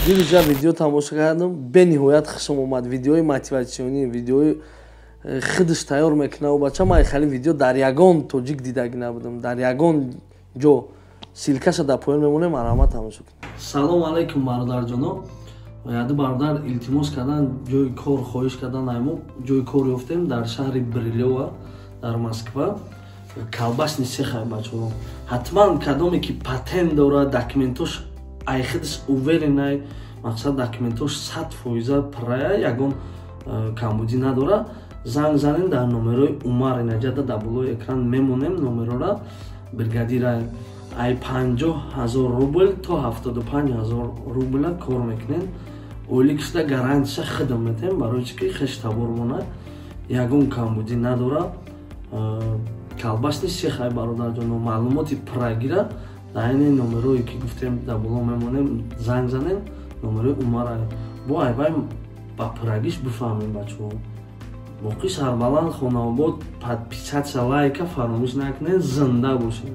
Дирӯз як видео тамошо кардам, бениҳоят хушам омад. Видеои мотиватсионӣ, видеои худаш тайёр мекунад. Бача, ман хеле видео дар ягон тоҷик дидагӣ набудам, дар ягон ҷо. Ссылка ша дар поён мемонем, марҳамат, тамошо кунед. Салом алайкум, бародарҷоно. Яду бародар илтимос кардан, ҷои кор хоҳиш кардан. Мо ҷои кор ёфтем дар шаҳри Брилёва, дар Москва, колбасный цех ай. Бачаҳо, ҳатман кадоме ки патент дорад, документош ай худаш уверен ай, мақсад, документош 100% пуррая, ягон камбудӣ надорад, занг занем дар номерои Умар. Инаҷада дар болои экран мемонем номерора. Бригадира ай 50 000 рубл то 75 000 рубла кор мекунем. Ойликшда гарантиша хидм метем, барои чи ки хеш табор монад, ягон камбудӣ надорад. Колбасный цех ай, бародарҷоно. Маълумоти пуррагира дар айни номерое ки гуфтем, дар боло мемонем, занг занем. Номерои Умара бо айвай ба пуррагиш бифаҳмем. Бачаҳо, боқӣ сарбаланд, хонаобод. Подписаться, лайка фаромӯш накунед. Зинда бошед.